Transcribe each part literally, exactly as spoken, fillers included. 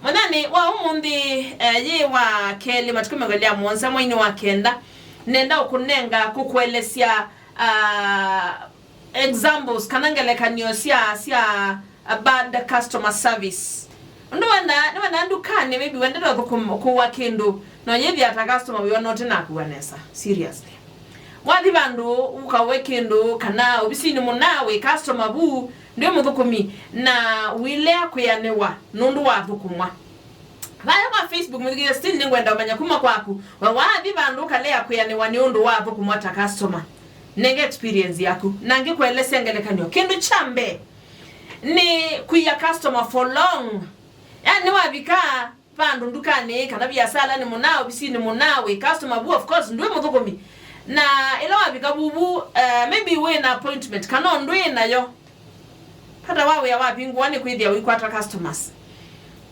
Mũthenyanĩ wa ũmũnthĩ, eh, yĩ wa kelĩ, matukũ mĩongo ĩlĩ ya mũonza mweinĩ wa kenda, nenda ũkũnenga kũkũelesya, ah, examples kana ngelekany'o sya, sya a bad customer service. Ũndũ wendaa, nĩwendaa ndukanĩ, maybe wendete ũthũkũm-, kũua kĩndũ, no yĩthĩa ta customer wĩona ũte nakua nesa. Seriously. Wathi vandũ ũkaũe kĩndũ, kana ovisinĩ mũna wĩ customer vu, ndwĩ mũthũkũmi, na ũilea kwĩanĩwa nũndũ wathũkũmwa. Vaya kwa Facebook, mũthikĩĩsya, still nĩngwenda ũmanya kuma kwaku. We wathi vandũ ũkalea kwĩanĩwa nĩ ũndũ wathũkũmwa ta customer. Nenge experience yaku. Na ngĩkũelesya ngelekany'o. Kĩndũ kya mbee, nĩ kũia customer for long. Yani, nĩwavika vandũ ndukanĩ, kana viasalanĩ mũna, ovisinĩ mũna, wĩ customer vu, of course, ndwĩ mũthũkũmi. Na ĩla wavika vuvu, eh, maybe wĩ na appointment, kana ndwĩ nayo. Vata wa wĩa wavingũwa nĩ kwĩthĩa ũikwata customers.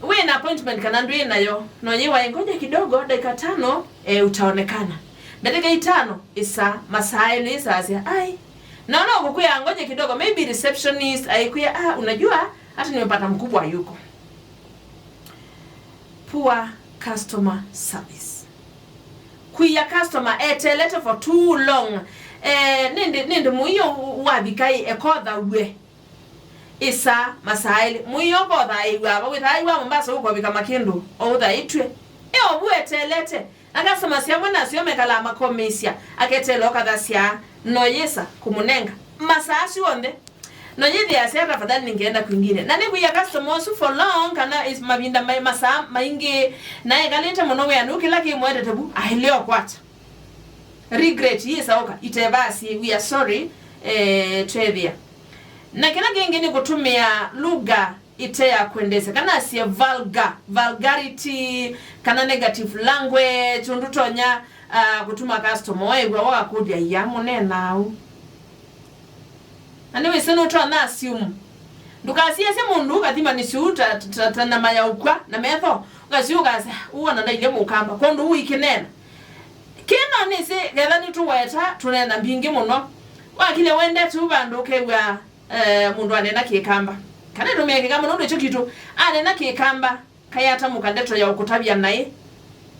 Wĩ na appointment kana ndwĩ nayo, no yĩwae, "Ngoja kidogo, dakika tano, eh, utaonekana." Ndatĩka itano, ĩsaa, masaa elĩ, ĩsaa sya, ai. Naona ũkũkwĩa, "Ngoja kidogo," maybe receptionist aikwĩa, "Ah, unajua, hata nimepata mkubwa yuko." Poor customer service. Kũia customer eteelete for too long. Eh, nĩndĩ, nĩndĩ mũio wavika ĩ, ekothawe. Ĩsaa, masaa elĩ. Mũio ũkothaĩw'a ava, wĩthaĩw'a Mombasa ũkovika makĩndũ, o ũthaĩtw'e. E ovu eteelete. Na customers amwe nasyo mekalaa makomĩĩsya, aketeela ũkathasya, no yĩsa kũmũnenga. Masaa asu onthe. No yĩthĩasya, "Tafadhali ningeenda kwingine." Na nĩkũia customer ũsu for long, kana is mavinda mai, masaa maingĩ, na ekalĩte mũno wĩanĩ, kĩla kĩmwetete vu, aĩle ũkwata. Regret, yĩsaũka, itevaa syĩ, "We are sorry, eh, twethĩa." Na kĩla kĩngĩ nĩ kũtũmĩa lugha ĩte ya kwendesya, kana asye vulgar, vulgarity, kana negative language, ũndũ ũtonya, ah, kũtuma customer waĩw'a wakakũlya, "Ia, mũneenaa ũu?" Na nĩwĩsĩ nũtonya assume. Ndũkasiasye mũndũ ũkathima nĩ syũu ta, ta, ta, ta nama ya ũkw'a na metho, ũkasiũ ũkasya, "Ũũ ona ndailye mũkamba, kwondũ ũu ikĩneena." Kĩno nĩsĩ ketha nĩtũweta tũneena mbingĩ mũno. Wakilya wendete ũu vandũ ũkew'a, eh, mũndũ aneena kĩkamba. Kana ĩtũmĩa kĩkamba, nũndũ ĩkyo kitũ, aneena kĩkamba, kayata mũka ndeto ya ũkũtavya naĩ.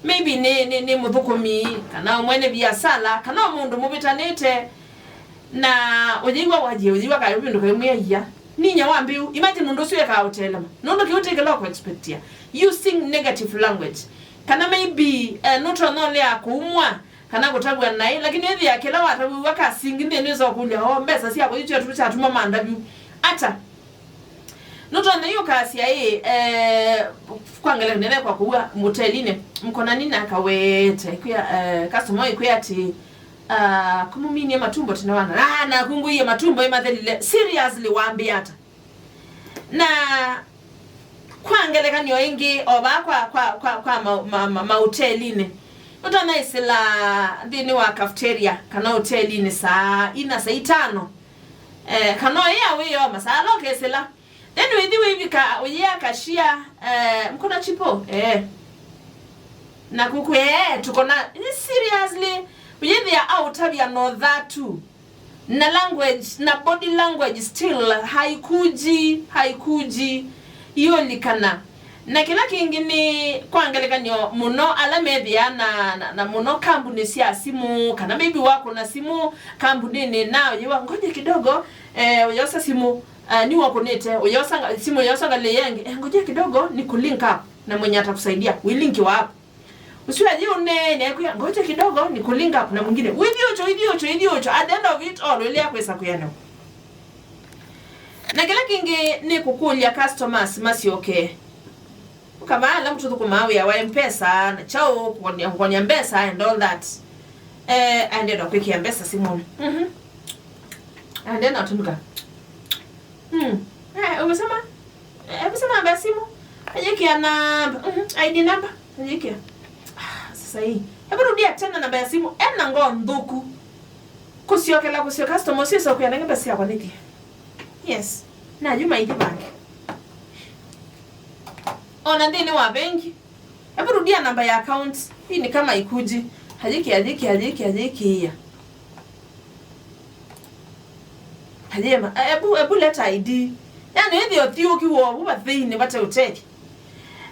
Maybe nĩ, nĩ, nĩ mũthũkũmi, kana mwene viasala, kana o mũndũ mũvĩtanĩte, na ũyĩw'a wajie, ũyĩw'a kaĩ vindu kaimwĩa ia. Ninya wa mbĩu, imagine mũndũ ũsu ekaa ũtelema. Nũndũ kĩu ti kĩla ũkũexpectia. Using negative language. Kana maybe, eh, nũtonya ũlea kũumwa, kana kũtavw'a naĩ, lakini wĩthĩa kĩla watavw'a kasingi nthĩnĩ nĩsokũlya, "O, mbesa syakwa isu syatuma mandavyu ata?" Nũtonya yu ũkasya ĩ, eh, kwa ngelekany'o nethekwa kũua mũtelinĩ, mkonani na kawete, kwĩa, eh, customer ĩkwĩa atĩ, ah, "Kũmũminie matumbo tene wana." Ah, nakungũie matumbo ĩmathelile. Seriously, wambĩa ata? Na kwa ngelekany'o ĩngĩ, o vaa kwa, kwa, kwa, kwa ma, ma, ma, maũtelinĩ, ũtanaĩsĩla nthĩnĩ wa cafeteria kana ũtelinĩ saa ina, saa itano, eh, kana ũyĩa wĩyoma saa ala ũkesĩla, then wĩthi wĩvika ũyĩa kashia, eh, "Mkona chipo?" Eh. Na kuku, "Eh, tukona." Seriously, ũyĩthĩa aũtavya no thatu. Na language, na body language still haikuji, haikuji, iũlikana. Na kĩla kĩngĩ nĩ, kwa ngelekany'o mũno, ala methĩaa na, na, na mũno kambunĩ sya simũ, kana maybe wakũna simũ kambunĩnĩ na ũyĩwa, "Ngoja kidogo, eh, ũyosa simũ, eh, nĩwakũnĩte, ũyosa nga-, simũ ũyosa ngalĩ yengĩ, eh, ngoja kidogo, ni kulink up na mwenye atakusaidia." Wĩlinkiwa hapo. Ũsu athi ũneenea kwĩa, "Ngoja kidogo, ni kulink up na mwingine." Wĩthi ũcho, wĩthi ũcho, wĩthi ũcho. At the end of it all, ũilea kwĩsa kwĩanĩwa. Na kĩla kĩngĩ nĩ kũkũlya customers masyoke. Ũkavaa ala mũtũthũkũmaa wĩa wa M-Pesa, na kyaũ, kũkonia, kũkonia mbesa and all that. Eh, aendee na kwĩkĩa mbesa simũnĩ. Mhm. Aendee na ũtũmĩka. Hmm. Eh, umesema? Eh, hebu sema namba ya simu. Ajikia namba. Mhm. I D namba. Ajikia. Ah, sasa hii. Hebu rudia tena namba ya simu. Ena ngoo nthuku. Kusiokela, kusio customer, sio sio kuya nenge basi yako niki. Yes. Na yuma idi bank. Ona ndini wa benki. Hebu rudia namba ya account. Hii ni kama ikuji. Ajikia, ajikia, ajikia, ajikia. Ayema, ebu, ebu leta I D. Yani, ĩthĩ ũthiũki wovu vathĩinĩ vate ũtethyo.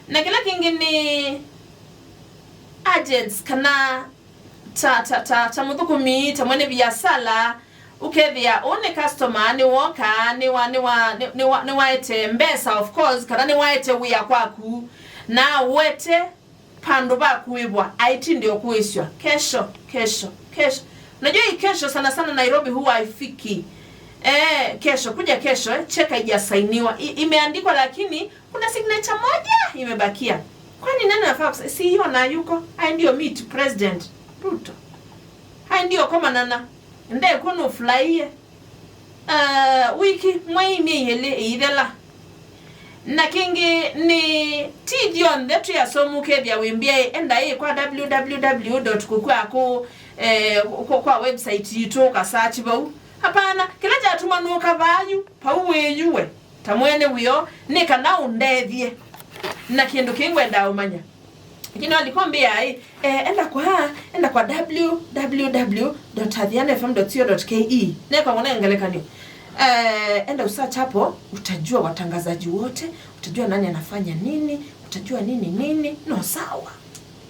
Na kĩla kĩngĩ nĩ agents kana ta, ta, ta, ta mũthũkũmi, ta mwene viasala, ũkethĩa ũũ nĩ customer, nĩwoka, nĩwa, nĩwa, nĩ- nĩwa, nĩwaete mbesa, of course, kana nĩwaete wĩa kwaku, na ũete pandũ va kũĩvwa, aitinde ũkũĩsw'a kesho, kesho, kesho. Unajua hii kesho sana sana Nairobi huwa haifiki. Eh, kesho, kuja kesho, eh, cheka haijasainiwa. I- imeandikwa lakini kuna signature moja imebakia. Kwani nani anafaa kusa- C E O na yuko? Haya ndio meet President Ruto. Haya ndio komanana. Ndekwona ufurahie. Uh, wiki, mwei, myei ĩlĩ ĩithela. Na kĩngĩ nĩ ti ithyonthe twĩ asomu ũkethĩa wĩ mbyaĩ, enda ĩ kwa www dot kũkw'a kũ, eh, kwa, kwa website yitũ ũkasachi vau. Hapana, kĩla kyatuma nũka vaa yu, vau wĩ yu we, ta mwene wĩoo, nĩ kana ũndethye na kĩndũ kĩĩ ngwendaa ũmanya. Lakini walikuwa mbia hii, eh, enda kwa, enda kwa www dot athianafm dot co dot ke. Neka ngona ngelekani. Eh, enda usearch hapo, utajua watangazaji wote, utajua nani anafanya nini, utajua nini nini, no sawa.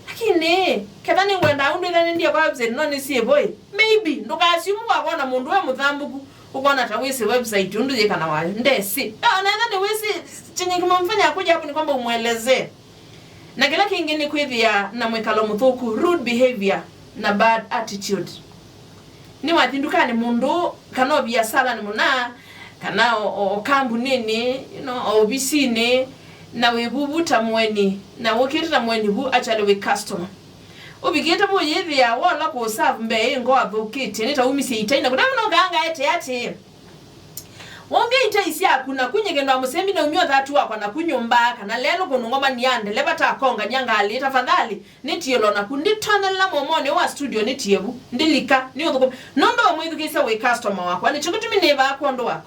Lakini, ketha nĩ ngwenda ũndũ ĩla nĩndie kwa website, no nĩ syĩvoi. Maybe, ndũkasiumu wakona mũndũ we mũthambũku, ũkona ta wĩsĩ website, ũndũ yĩkana wayo, ndesĩ. Na, na ĩtha nĩ wĩsĩ, chenye kimemfanya kuja hapo ni kwamba umwelezee. Na kĩla kĩngĩ nĩ kwĩthĩa na mwĩkalo mũthũku, rude behavior na bad attitude. Nĩwathi ndukanĩ mũndũ, kana o viasalanĩ mũna, kana o, o, o kambunĩnĩ, you know, o ovisinĩ, na wĩ vuvu ta mũeni, na wũkĩte ta mũeni vu actually wĩ customer. Ũvikĩte vu yĩthĩa wola kũserve mbee ĩ ngoo athũkĩtye, nĩ ta umisye itai, na kuna mũno ngaanga ete atĩĩ, wonge itai syaku, na kunyĩkĩndwa mũsembi na umya ũthatu wakwa, na kunyũmba, kana lelũ kũnũngoma nĩ ya ndeleva ta akongania ngalĩ, tafadhali, nĩtiĩlo naku, ndĩtonyelela mũomonĩ wa studio, nĩtiĩvu, ndĩlika, nĩ ũthũkũmi. Nũndũ wa mwĩthukĩĩsya wĩ customer wakwa, nĩkyo kĩtumi nĩvaa kwondũ waku.